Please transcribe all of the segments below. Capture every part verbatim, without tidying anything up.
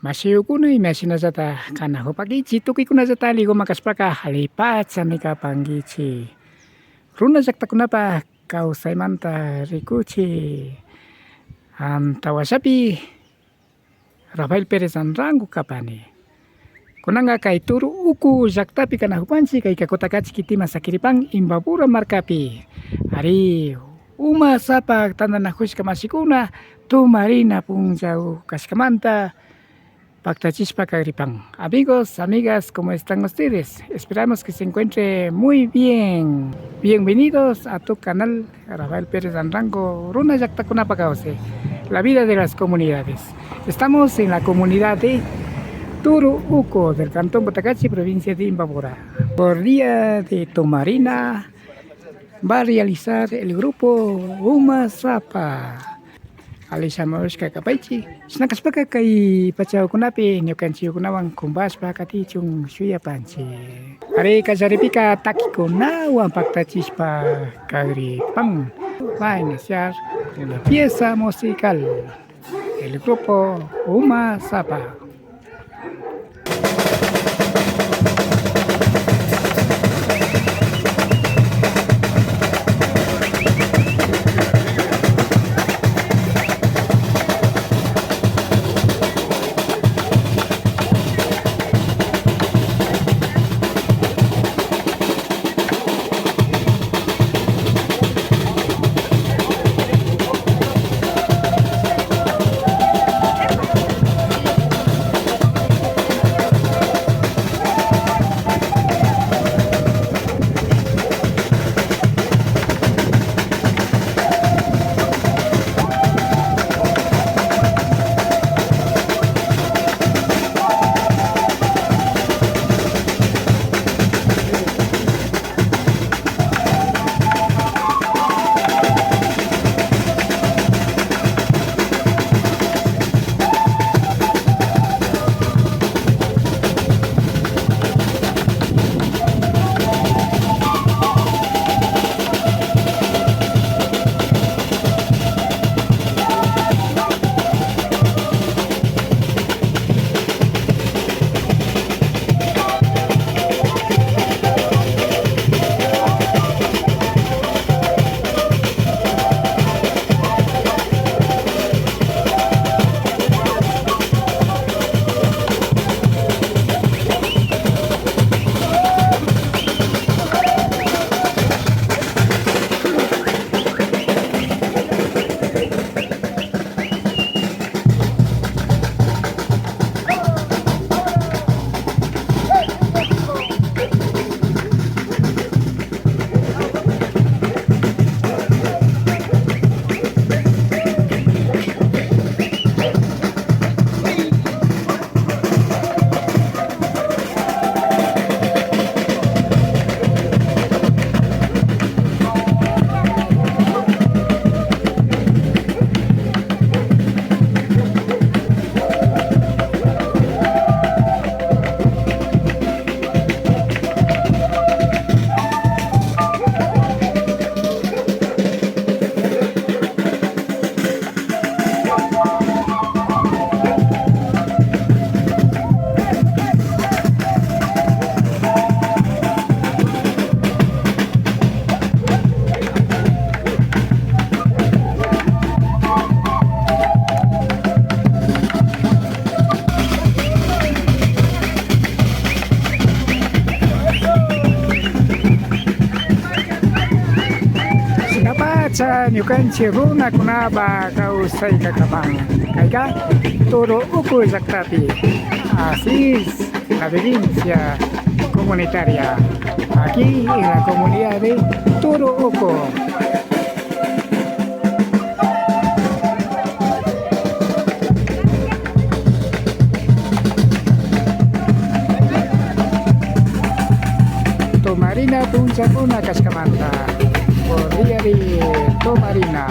Mashiyukuna, imashinallata kanakupankichik, tukuykunallata alliguman kashpaka allipachami kapankichik. Runa llaktakunapa kawsaymanta rikuchik. Antawallapi Rafael Pérez Anrango kapani. Kunanka kay Turu Uku llaktapi kanakupanchik, kayka Cotacachi kitima sakiripan Imbabura markapi. Ari, Uma Sapa tantanakushka mashikuna, tumarina punlla kashkamanta paktachishpa kagripan. Amigos, amigas, ¿cómo están ustedes? Esperamos que se encuentre muy bien. Bienvenidos a tu canal Rafael Pérez Anrango, Runa Llaktakunapa Kawsay, la vida de las comunidades. Estamos en la comunidad de Turu Uku del cantón Cotacachi, provincia de Imbabura. Por día de Tomarina va a realizar el grupo Uma Sapa. Alli shamushka kapaychik. Shina kashpaka kay pachakunapi ñukanchikkunawan kumpashpa katichun shuyapanchik. Ari, kallaripika takikunawan paktachishpa kagripan. Va a iniciar una pieza musical. El grupo Uma Sapa. Shinapacha ñukanchik runakunapa kawsayka kapan. Kayka Turu Uku llaktapi. Así es, la vivencia comunitaria. Aquí en la comunidad de Turu Uku. Tomarina punchakuna kashkamanta, por día de Tomarina.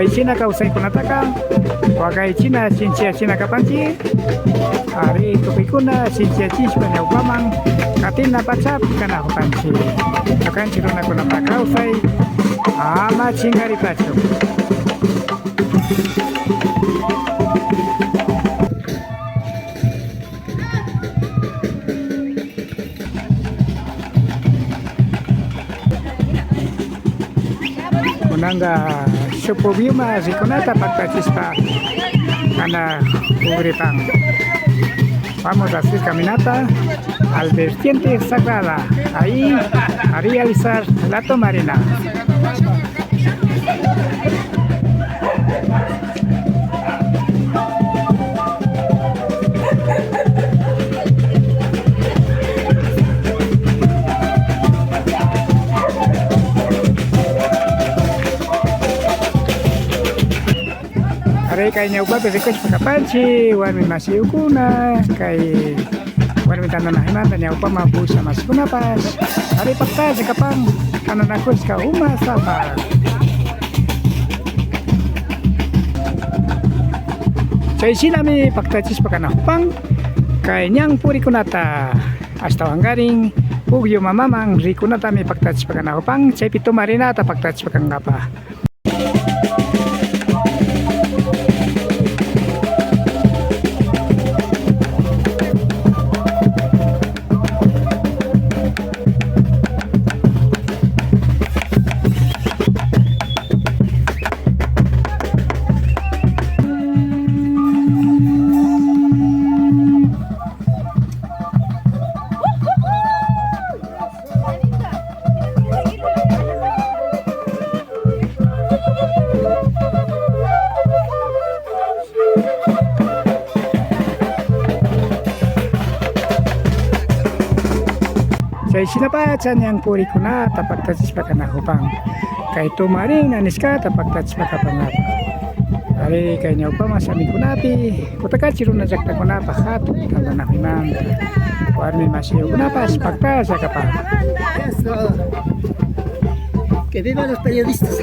Shina kawsaykunataka wakaychina, shinchiyachina kapanchik. Ari, tukuykuna shinchiyachishpa ñawpaman katina pachapi kanakupanchik. Ñukanchik runakunapa kawsay ama chinkaripachun. Kunanka shuk pukyuman rikunata paktachishpa kana pugripan. Vamos a hacer caminata al vertiente sagrada. Ahí a realizar la tomarina. Ari, kay ñawpapi rikushpa kapanchik warmi mashiyukuna, kay warmi tantanakuymanta ñawpaman pushak mashikunapash. Ari, paktalla kapan tantanakushka uma sapa. Chay shinami paktachishpa kanakupan kay ñan purikunata, ashtawankarin pukyu mamaman rikunatami paktachishpa kanakupan, chaypi tomarinata paktachishpa kankapa. Chay shinapacha ñan purikunata paktachishpa kanakupan, kay tomarina nishkata paktachishpa kapankapak. Ari, kay ñawpaman shamikunapi Kutakachi runa llaktakunapa hatun tantanakuymanta warmi mashiyukunapash paktalla kapan. Eso. Que vivan los periodistas.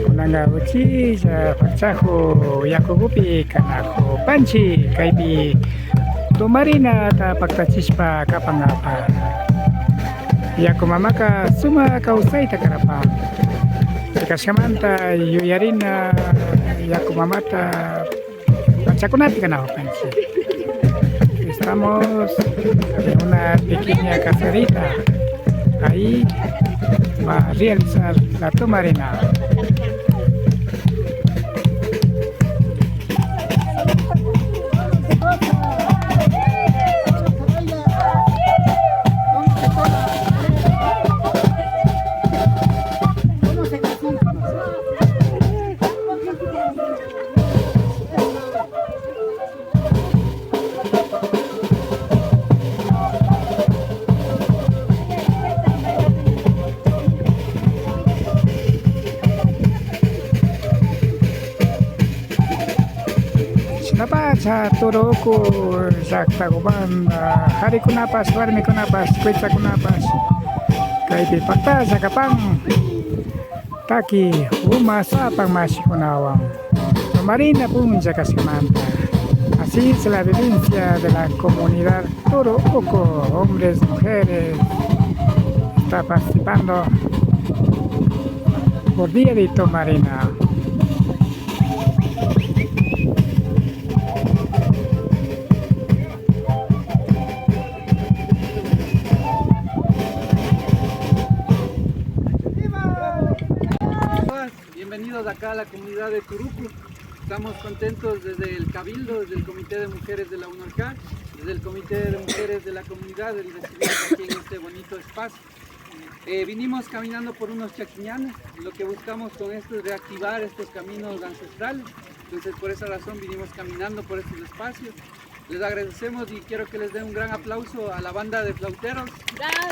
Kunanka uchilla pakchaku yakukupi kanakupanchik, kaypi tomarinata paktachishpa kapankapak. Yaku mamaka sumak kawsayta karapan. Kashkamanta yuyarina yaku mamata. Pachakunapi kanakupanchik. Estamos en una pequeña caserita. Ahí va a realizar la tomarina. Shinapacha Turuku llaktakumanta karikunapash, warmikunapash, kuytsakunapash kaypi paktalla kapan. Taki uma sapan mashikunawan tomarina punlla kashkamanta, Sí, es la vivencia de la comunidad Turu Uku, hombres, mujeres, está participando por Día de Tomarina. Bienvenidos acá a la comunidad de Turuku. Estamos contentos desde el Cabildo, desde el Comité de Mujeres de la UNORCA, desde el Comité de Mujeres de la comunidad, el recibirlos aquí en este bonito espacio. Eh, vinimos caminando por unos chaquiñanes. Lo que buscamos con esto es reactivar estos caminos ancestrales. Entonces, por esa razón vinimos caminando por estos espacios. Les agradecemos y quiero que les den un gran aplauso a la banda de flauteros. ¡Bravo!